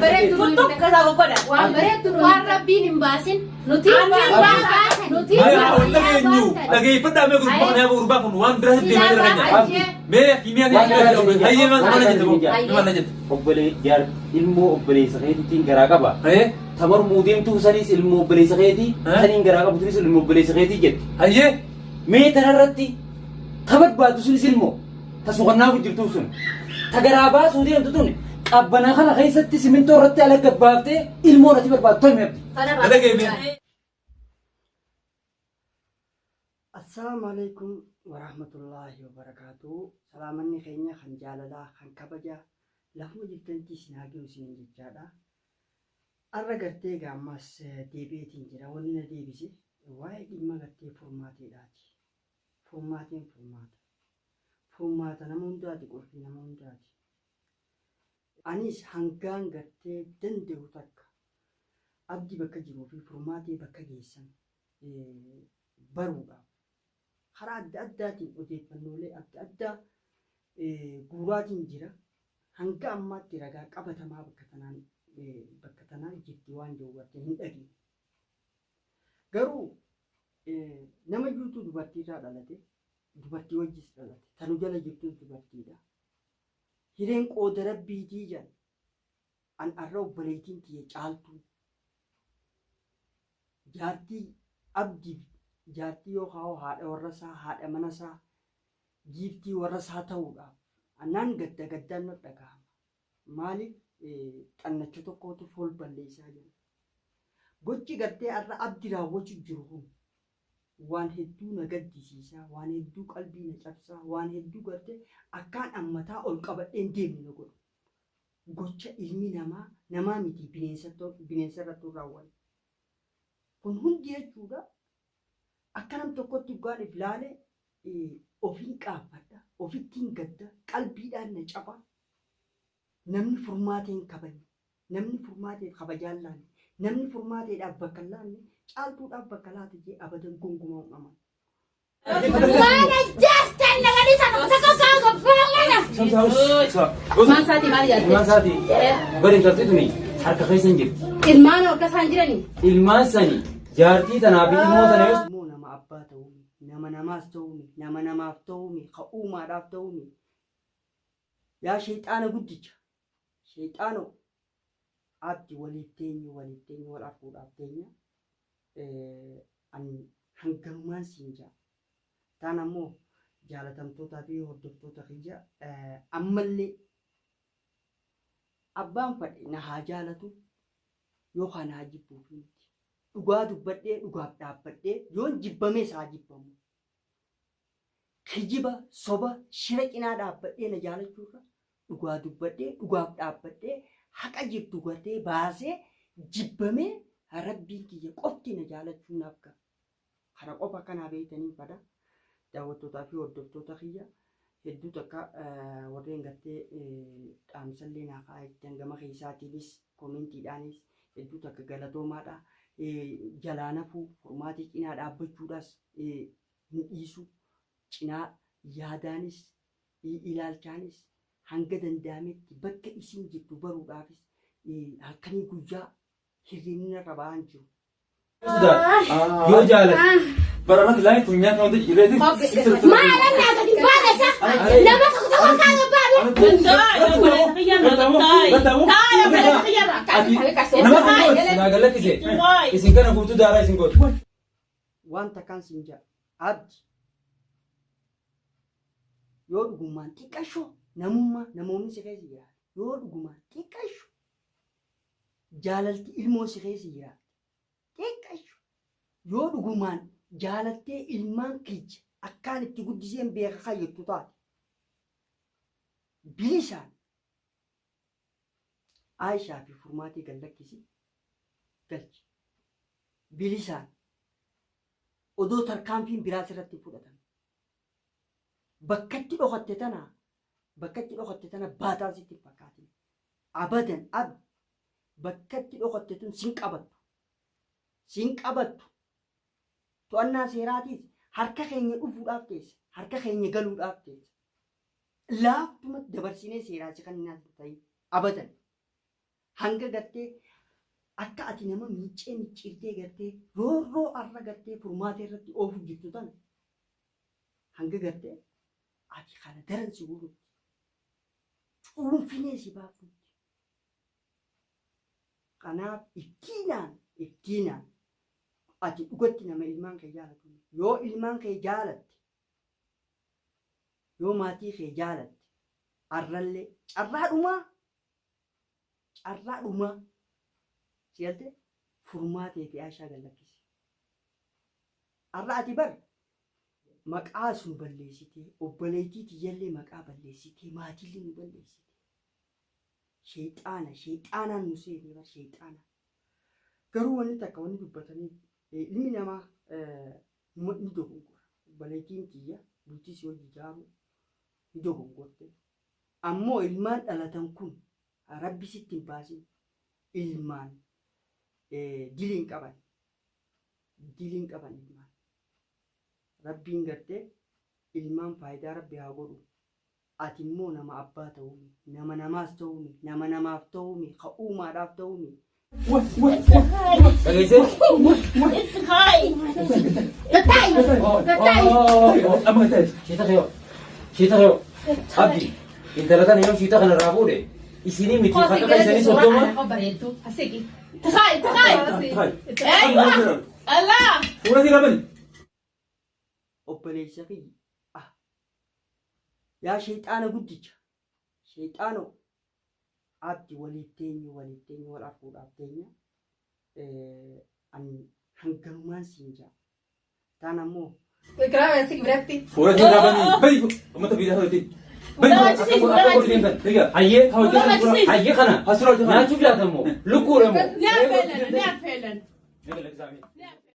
bareeddu nu Tuttuq kasaa goggoda. Waan bareeddu nu Waan rabbiin hin baasin. Nuti baasan. Nuti Mee haa wal dhageenyu. Dhageeffadhaa mee gurbaa kana yaa gurbaa kun waan biraa deemaa jira keenya. Mee himee Waan biraa isin jaa. hayyee maal Waan mana biraa jette isin jaa. moo maal jette. Obbolee jaar ilmoo obboleessa keetiitiin garaa qaba. Hayyee Tamarmuu deemtuu saniis ilmoo obboleessa keetii Eh? saniin garaa qabu sunis ilmoo obboleessa keetii jette. Hayyee. Mee tanarratti ta barbaaddu sunis ilmoo ta sukannaafu jirtuu sun ta garaa baasuu deemtu tun qabbanaa kana keessatti simintoo irratti ala gabbaaftee ilmoon ati barbaaddu tolmi abdi. Dalagee mee. Assalaamu alaikum warahmatullaahi wabarakaatu. Salaamanni keenya kan jaalalaa kan kabajaa lafuma jirtanitti isin haa gahu isiniin jechaadha. Arra gartee egaa ammas deebi'eetiin jira. Wanni na deebise waa'ee dhimma gartee furmaateedhaati. Furmaateen furmaata. Furmaata nama hundaati qulfii nama hundaati. Anis hangaan gartee danda'u takka Abdi bakka jiruu fi furmaatee bakka geessan baruudhaaf karaa adda addaatiin odeeffannoolee adda addaa guuraatiin jira. Hanga ammaatti ragaa qabatamaa bakka tanaan bakka tanaan jirti waan jiru gartee hin dhageenye. Garuu nama iyyuutu dubartiirraa dhalate dubartii wajjis dhalate tanu jala jirtus dubartiidha. Hireen qooda rabbiitii jedhan an arra obboleeytiin tiyya caaltuu jaartii abdiif jaartii yookaan haadha warra isaa haadha mana isaa giiftii warra isaa ta'uudhaaf anaan gadda gaddaan na dhagahama. Maaliif xannacha tokkootu fool balleessaa jira. Gochi gartee har'a abdi raawwachu jiru kun waan hedduu na gaddisiisaa, waan hedduu qalbii na cabsaa, waan hedduu gartee akkaan ammataa ol qabadheen deemne na godhu. Gocha ilmi namaa namaa miti bineensa irratti hin raawwanne. Kun hundi jechuudha akka nam tokkotti dhugaan if laale ofiin qaaffadha, ofittiin gadda, qalbiidhaan na caba. Namni furmaatee hin kabajne, namni furmaateef kabajaa hin laanne, namni furmaateedhaaf bakka hin laanne, caaltuudhaaf bakka laata jee abadan gonkumaa hin amanu. Waan ajjeestan nama dhiisa tokko tokko kaa mana. Ilmaan isaatii maal yaadde? Ilmaan isaatii bari intalti tuni harka keessa hin jirti. Ilmaan akka isaan jiranii? Ilmaan sani jaartii tanaa fi ilmoo tana yoo Immoo nama abbaa ta'uumi, nama namaas ta'uumi, nama namaaf ta'uumi, ka uumaadhaaf ta'uumi. Yaa sheyxaana guddicha, sheyxaanoo abdi waliif teenya waliif teenya wal arguudhaaf teenya an hanganumaan siin jaa. Taan ammoo jaalatamtootaa fi hordoftoota kiyya ammallee abbaan fadhe na haa jaalatu yookaan haa jibbuufi miti. Dhugaa dubbadhee dhugaaf dhaabbadhee yoon jibbamees haa jibbamu. Kijiba, soba, shira cinaa dhaabbadhee na jaalachuurra dhugaa dubbadhee dhugaaf dhaabbadhee haqa jirtu gartee baasee jibbamee rabbiin kiyya qofti na jaalachuu naaf ga'a. Kana qofa akka naa beektaniin fada. Daawwattootaa fi hordoftoota kiyya hedduu takka warreen gartee dhaamsallee naa kaa'aa jirtan gama keessaatiinis koomentiidhaanis hedduu takka galatoomaadha. Jalaa nafuu furmaatii cinaa dhaabbachuudhaas hin dhiisu. Cinaa yaadaanis ilaalchaanis hanga danda'ametti bakka isiin jirtu baruudhaafis halkanii guyyaa hirribni narra ba'aa hin jiru. Yoo jaalate. Bara natti laayii funyaan kan hojii jireeti. Maala naa gadi baana sa. Nama tokko tokko kaa gabbaadhu. Nama kun gootu naa galakkise. Isin kana guutuu daaraa isin gootu. Waan takkaan siin ja'a. Abdi. Yoo dhugumaan xiqqasho namummaa namoonni si keessa jiraate. Yoo dhugumaan xiqqasho jaalalti ilmoo si keessa jiraate. Xiqqasho yoo dhugumaan jaalattee ilmaan kiyya akkaan itti guddiseen beeka kan jettu taate. Bilisaan Aayishaa fi furmaatee gad lakkisi galchi. Bilisaan odoo tarkaanfiin biraa sirratti hin fudhatamne. Bakkatti dhokatte tana bakkatti dhokatte tana baataan sitti hin fakkaatin. Abadan ab bakkatti dhokatte tun sin qabattu. Sin qabattu. To'annaa seeraatiis harka keenya dhufuudhaaf teessa. Harka keenya galuudhaaf teessa. Laaftumatti dabarsinee seeraa si kannaa hin ta'in. Abadan. Hanga gartee akka ati nama miiccee micciirtee gartee roorroo arra gartee furmaata irratti oofu jirtu tana hanga gartee ati kana daran si guurutti cuunfinee si baafnutti. Kanaaf iftiinaan iftiinaan ati dhugatti nama ilmaan kee jaalatu yoo ilmaan kee jaalatte yoo maatii kee jaalatte arrallee carraa dhumaa carraa dhumaa si galte furmaatee fi Aishaa gad lakkisi. Arra ati bar maqaa sun balleessitee obboleettii tiyyallee maqaa balleessitee maatiillee nu balleessite. Sheexaana sheexaanaan nu seene bar sheexaana. Garuu wanni takka wanni dubbatanii ilmi namaa ni dogongora. Obboleettiin tiyya bultii si hojii ijaaruu ni dogongorte. Ammoo ilmaan dhalatan kun rabbi sitti hin baasin ilmaan diliin qaban. Diliin qaban ilmaan. Rabbiin gartee ilmaan faayidaa rabbi haa godhu. Ati immoo nama abbaa ta'uumi, nama namaas ta'uumi, nama namaaf ta'uumi, ka uumaadhaaf ta'uumi. Dhageessee? Amma ta'e. Shiita kee shiita kee abdi intala tana yoo shiita kana irraa fuudhe isinii miti Kosi bakka isanii 30. bareeddu. Asiki. Takaay takaay. Aywa. Allah. Fuula si qabani. Obboleessa kiyya ah yaa sheexaana guddicha sheexaanoo abdi waliif teenya waliif teenya wal arguudhaaf teenya an hanganumaan siin jaa taan ammoo Ikraam asiki biratti. Fuula si qabani. Bari uummata biyyaa hojii. Bari akka hojii deemtan. Riga. Hayyee Hayyee. hayyee kana Hasura hojii kana. nyaachuuf laatamoo lukkuudha moo. Ni affeelan ni affeelan. Ni affeelan.